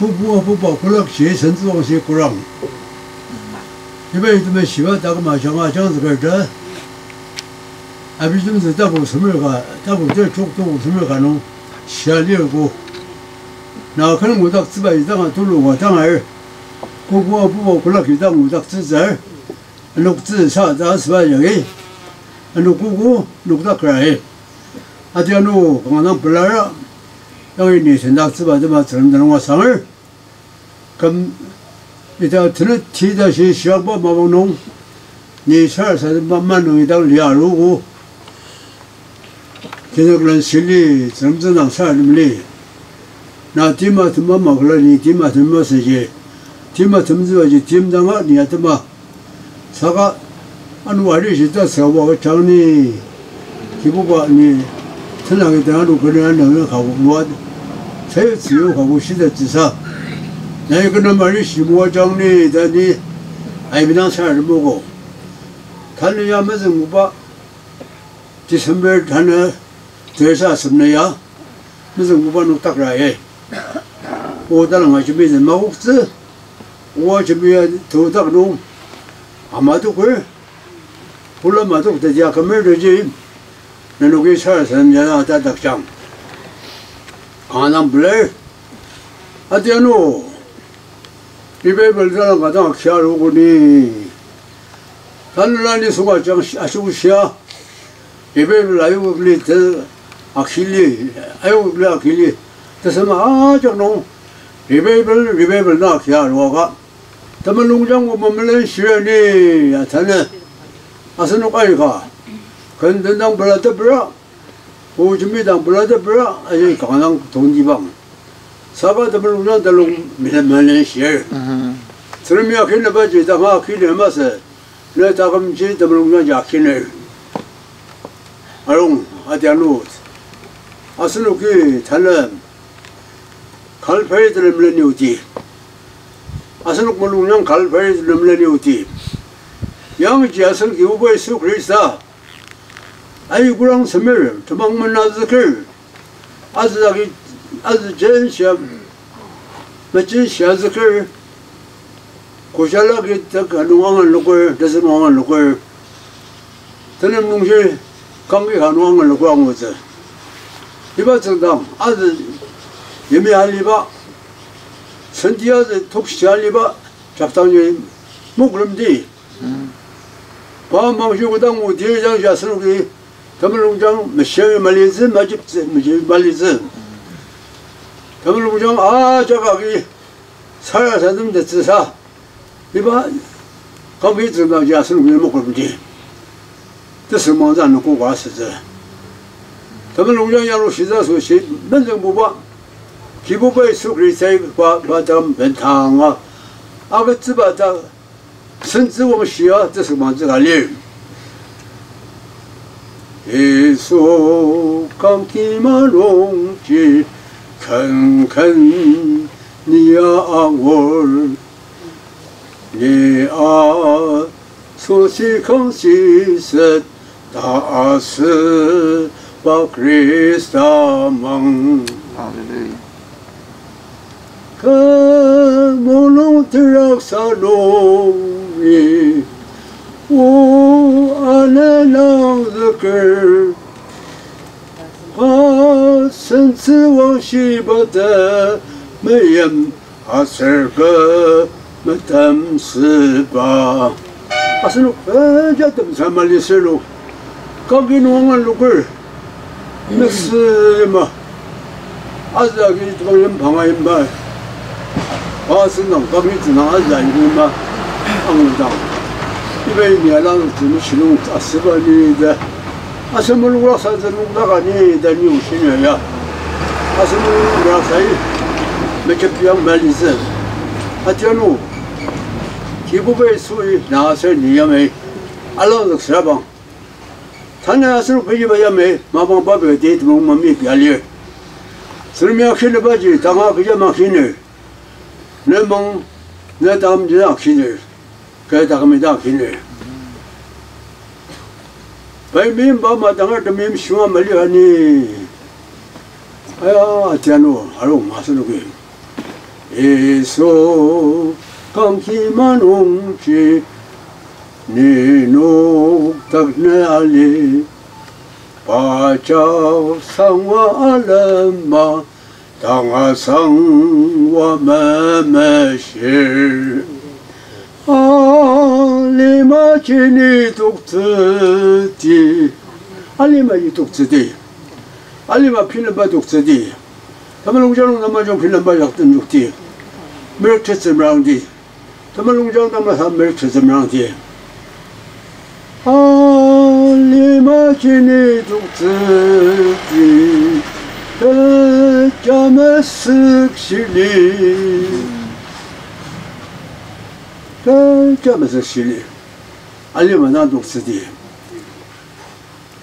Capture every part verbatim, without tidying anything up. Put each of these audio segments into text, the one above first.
Kokoa apuba kolak ji sentsüwangshi korang. Iba itema shiba taküm ajanga ajangzüker ta. Abijemtsü tapu semer ka, tapu te chok tuku semer ka nung shia lir ko. Na ken ngudaktsüba idanga tulu ka tangar. Kokoa apuba kolak idang ngudaktsütsür. Anoktsü sa ta asüba jagi. Anok koko nokdaker ahi. Ati ano kanga dang pelar, yangi ni sendaktsüba tema Tsüngrem tenüng asanger. Küm ita tenet ti ta shi shiakba mapang nung, ni sarasadema manung idang lia aruogo. Kinüklen shili Tsüngrem tsüngdang sarasadem li. Na tima tema makula ni tima tema süji. Tima temtsübaji tim danga ni atema. Saka ano arishi ta sawa jangni, Kibuba ni tenagi ta ano kena ano kabu lua, sayu tsiyu kabu shida tsisa. Nai kena arishi mua jangni ta ni aibinang sarademogo. Tanü ya mezüngbuba December tanü tersa asem na ya mezüngbuba nokdakra ye. O talanga jembi zen makoktsü. Oa jembi ya todak nung ama toker. Pula matok ta ya kümer toji. Nenoki sarasadem ya ta dakjang. Kanga dang pelar. Ati ano revival talangka dang akia aruogo ni. Tanela nisung ajang shi-, asoshia. Revival ayokli te akili, ayokli akili. Tesema ajak nung revival, revival na akia aruaka. Temulungjang o memelen shirni ya tanü. Asenok aika ken tendang pelatepra, o jembi dang pelatepra, aji kanga dang tongtibang. Saka temulungjang telung mele-, melen shir. Tsüngremi akinaba ji tanga akiner masü, ne takümji temulungjang ji akiner. Arung, ati ano, asenoki tanü Calvary tenem leni oti. Asenok mulungjang Calvary tenem leni oti. Yangji asen Kibuba Yisu Khrista ayi kurang semer temang mena züker. Azü agi, azü jenshia, mejenshia züker. Kojala agi tek anung angan loker, tesem angan loker. Tenem nungji kangki ka nung angan loker angutsü. Iba tsüngdang azü yimya aliba, senti azü tokshia aliba, jakdangji mokremdi. Pa mangshi kodang o tir jang ja asenoki temulungjang meshiang malitsü, majiptsü, meshi malitsü. Temulungjang ajak agi sarasadem tetsüsa. Iba kangki tsüngdang ja asenoki mokremdi. Tesüngmangtsü anogo ka asütsü. Temulungjang yanglushitsü asoshi menzüngbuba, Kibuba Yisu Khristai pa, pa tem bendanga agütsüba ta sentsüwang shia tesüngmangtsü ka lir. Yisu kangki malungji kenken nia angur. Ni asoshi kangshi set ta asüba Khrista mang. Hallelujah. Kü mulung teraksa nungi o anenang züker. Pa sentsüwang shiba temeim aser kü metemsüba. Asenok, eh, ja temsa mali sürlu. Kangki nung angan loker. Mesü yima. Azü agi tebang yim panga yimba. Pa sendang kangki tsüngdang azü yima. Angdang. Iba yimya lang tsüngdang shilung asüba ni de. Asen mulung raksa tsünung daka ni ta ni oshiner ya. Asen mulung raksai mejepiang malitsü. Atiano, Kibubai sui na aser ni yamai. Alangzük sürabang. Tanü asenok kechiba yamai, mapang pa pei ti temulung mami pia lir. Tsüngremi akhinebaji tanga kecha makiner. Ne mang, ne tamji akiner. Kü taküm ita akiner. Pai meimba ama tangar temeim shunga mali ani. Aya, atiano, arung asenoki. Yisu kangki manungji nenok takne ali, pa jak sangwa alema, tanga sangwa memeshir. Alima jini toktsüdi. Alima ji toktsüdi. Alima bilemba toktsüdi. Temulungjang nung tamajung bilemba jaktenjokdi. Merük tetsü merangdi. Temulungjang tamasa merük tetsü merangdi. Alima jini toktsüdi, kecha mesük shili. Kecha mesük shili. Alima dang toktsüdi.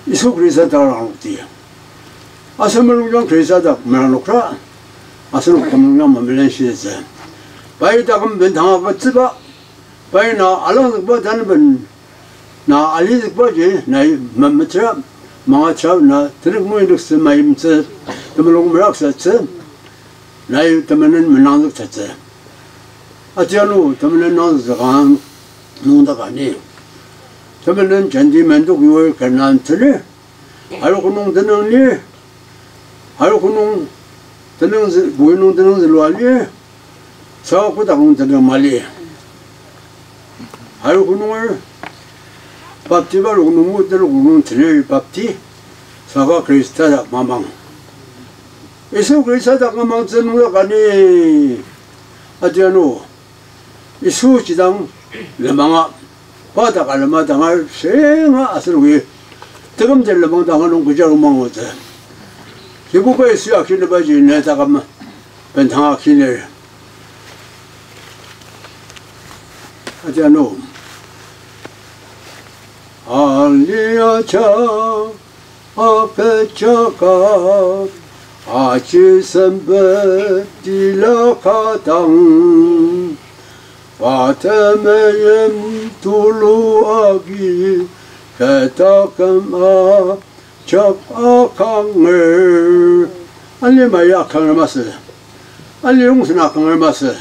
Yisu Khrista dak ranglokdi. Asen mulungjang Khrista dak meranglokra, asenok temulungjang memelenshitsü. Pai taküm bendanga agütsüba, pai na alangzükba tanben, na alizükbaji, nai memetera, mangatera, na tenük muilüksü mayimtsü, temulung meraksatsü, nai temenen menangzüktettsü. Atianu temenen nangzüktsü kanga nungdaka ni. Temenen jenti mendok yuer kenan teni. Arogo nung tenüng lir, arogo nung tenüng zü-, bui nung tenüng zülua lir, saka kotak nung tenüng mali. Arogo nunger baptiba arogo nung mu tenüng nung tener bapti, saka Khrista dak mamang. Yisu Khrista dak mamangtsü nungdaka ni, atianu. Yisu jidang lenmanga, pa dak alema tangar shinga asenoki, tekümtet lenmang danga nung kecha mangutsü. Kibuba Yisu ya kinübaji ne taküm bendanga kiner. Atianu. Alia cha akechaka, aji sempet tila ka dang. Pa temeim tulu agi, kü taküm ajak akanger. Alima ya akanger masü. Ali rongsen akanger masü.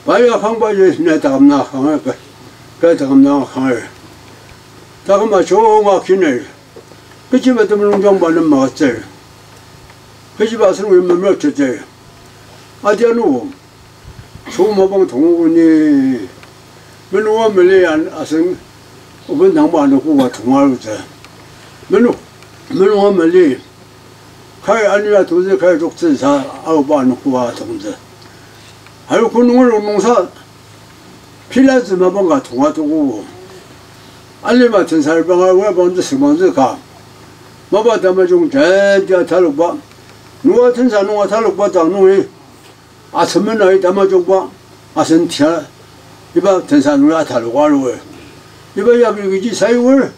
Pai akangbaji ne taküm na akanger, kü, kü taküm na akanger. Taküm ajunga kiner. Kechiba temulungjang pa nem magütsür. Kechiba asenok memerükteter. Adianu, sü mapang tongogo ni. Menua mali an-, asen oben dangba anogo ka tonga arutsü. Menu-, menua mali. Kar anira tongtsü, kar toktsü sa aoba anogo ka tongtsü. Aru kunungerok nungsa pilatsü mapang ka tonga togo. Alima tensa repranga wara bangtsü sümangtsü ka. Mapa tamajung jenti atalokba. Nua tensa nung atalokba dang nungi. Asemen ai tamajungba. Asen tia. Iba tensa nungi atalok aru. Iba yagi kechi sayur.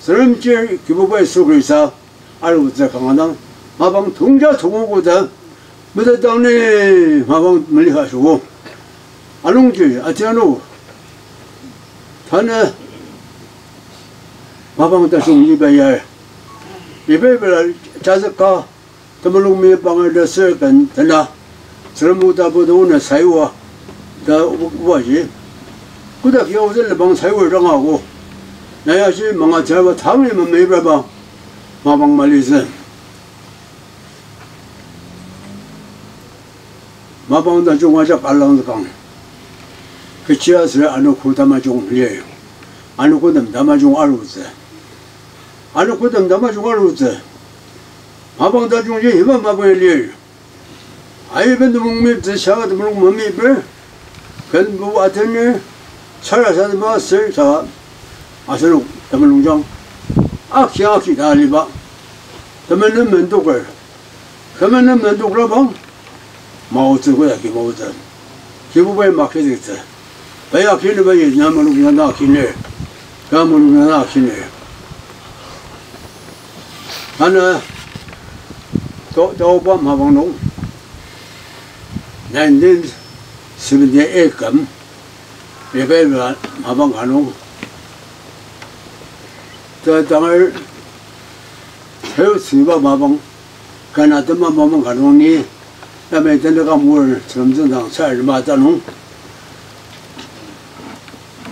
Tsüngrem chir Kibuba Yisu Khrista arutsü kanga dang mapang tongja tongogo ta, metetdang ni mapang meliha shuo. Anungji, atianu, tanü mapang tajung iba ya. Iba ibela jazüka, temulung mi bangla sür ken tena, Tsüngrem o tapu ta ona sayua, ta u-, uaji. Kodak ya ozü lebang sayua ranga ko. Nai ashi manga jaba tangli memeibraba, mapang malizü. Mapang tajung ajak alangzükang. Kechi aser anogo tamajung lir. Anogotem tamajung arutsü. Anogotem tamajung arutsü. Mapang tajungji iba mapang lir. Aiben temulung meptsü saka temulung memeper. Kenbu atenir. Sarasadema aser saka. Asenok temulungjang. Aki aki ta aliba. Temenen mendoker. Temenen mendokrabang. Maotsü koda ki maotsü. Kibubai makiziktsü. Pai akineba yi na mulung yana akiner. Ka mulung yana akiner. Ana to, toba mapang nung. Nineteen seventy-eight küm. Revival mapang ka nung. Ta tangar. Heo siba mapang. Kana tema mapang ka nung ni. Yamai tenük amur, Tsüngrem tsüngdang sa lima tanung.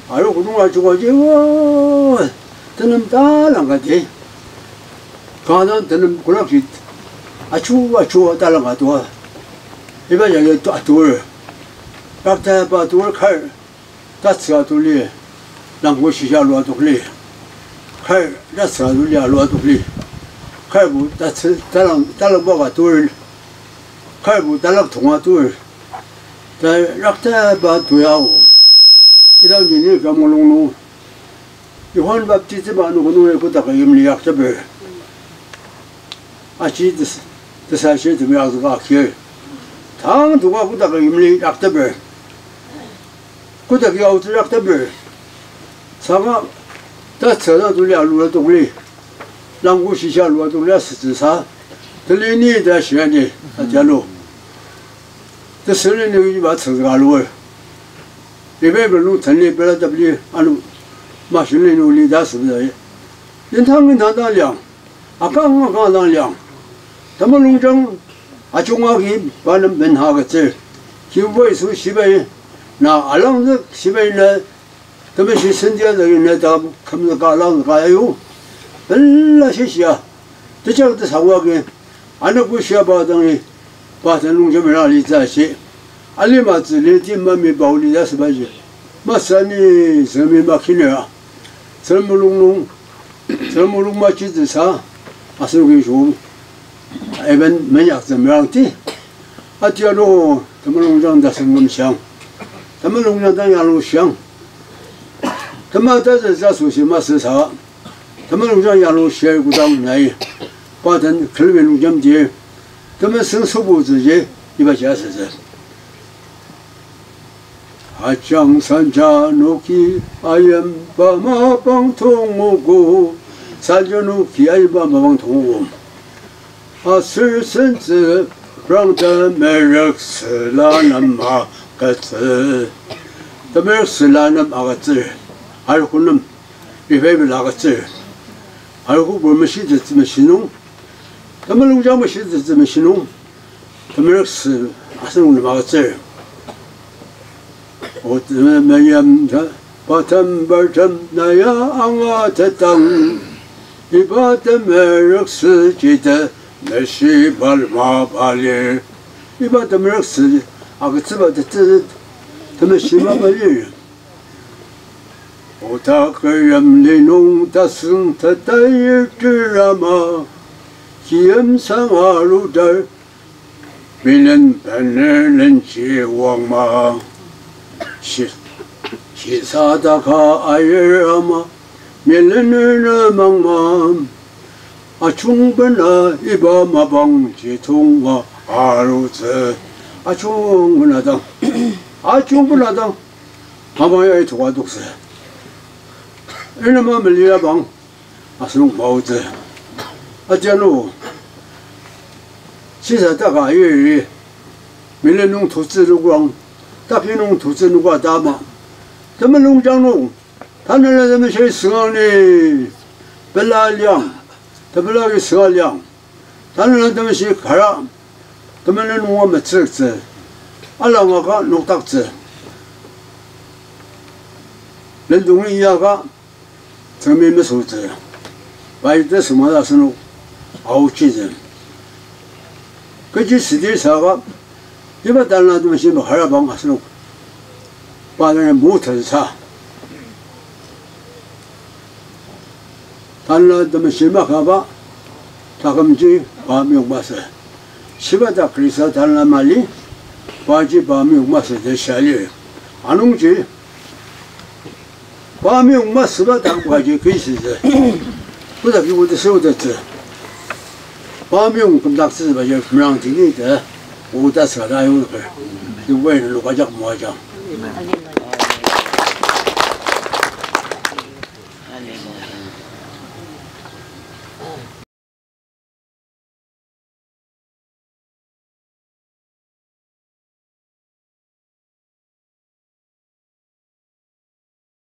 Aru kudung achukaji, o, tenem talang kati. Kanga tenem kulakji achu, achu talang atua. Iba jagi tu atur. Rakta ba atur kar. Tatsü atuli, langko shisha lua tokli. Kar tatsü atuli alua tokli. Karbo tatsü talang, talang baka tur. Karbo talak tonga tur. Ta rakta ba tuyao. Idang jini kamulung nung. Johan Baptist ba nukunung kotak yimli yakteper. Achi tes-, tesashi temi yakzüka kir. Tang tonga kotak yimli yakteper. Kotak yau tejak teper. Saka tatsü atuli alua tokli. Langko shisha alua tokli asütsü sa. Teli ni ta shiani atialo. Tesüli ni iba tsüka alur. Iba iba nung tani bela tabli anu. Mashili nung li ta asütsü. Intang intang ta liang. Akang akang dang liang. Temulungjang ajunga ki pa nem benha agütsür. Kibuba Yisu shibai na alangzük shibai na temeshi sentia zagi na ta kümzüka alangzüka ayu. Bela shishia. Tejang tesangwa ki. Ano bushia ba dangi. Pa tenungjem rang li ta shi. Alima tsü li ti mami bau li ta sübaji. Masani zemi makinera. Tsürmulung nung, Tsürmulung machi tsüsa, asenoki shu, even menyak tsü merangti. Atiano, temulungjang ta sengküm shiang. Temulungjang ta yalo shiang. Tema ta tsü tsü sushi masü sa. Temulungjang yalo shia kodang nai. Pa den külemi lungjam dir. Temesüng sübu tsüji, iba jia sese. Ajang sanja noki ayimba mapang tongogo, sanja noki ayimba mapang tongogo. Aser sentsü rangta merük süla nem agütsü. Temerük süla nem agütsür. Arogo nem revival agütsür. Arogo bur meshitsü meshinung. Temulungjang meshitsü meshinung. Temerük sü asenung nem agütsür. O teme meyam ta, patem bertem naya angatetang. Iba temerük sü jita meshi balma balir. Iba temerük sü agütsüba tetsü temeshi ma balir. Oda keriam linung tasüng tatayir terama, kiyim sang arudar, bilen bener lenji wangma. Shi-, shisa daka ayir ama, milener na mangma. Achung bena iba mapang ji tonga arutsü. Achung bena dang. Achung bena dang. Mapang ya itoka doktsü. Inama melia bang. Asenok maotsü. Atiano. Shisa taka iri. Mile nung tutsü nukrang. Taki nung tutsü nukra dama. Temulungjang nung. Tanela temeshi süngang ni. Pela liang. Tepela ki sünga liang. Tanela temeshi kara. Temela nunga metsüktsü. Alangaka noktaktsü. Lendongi yaka. Tsüngmi mesütsü. Pai tesüma ta asenok aochitsü. Kechi südi saka, iba tanela temeshi maharabang asenok. Pa tanela mutsü sa. Tanela temeshi makaba, takümji pa meyong masü. Shiba ta Khrista tanela mali, paji pa meyong masü ta shia lir. Anungji, pa meyong masüba ta paji kisütsü. Kodaki oda süodatsü. Pa meyong kümdaktsübaji merang tini ta. Oda süka ta ayongker. Ibai nung lukajak moajang.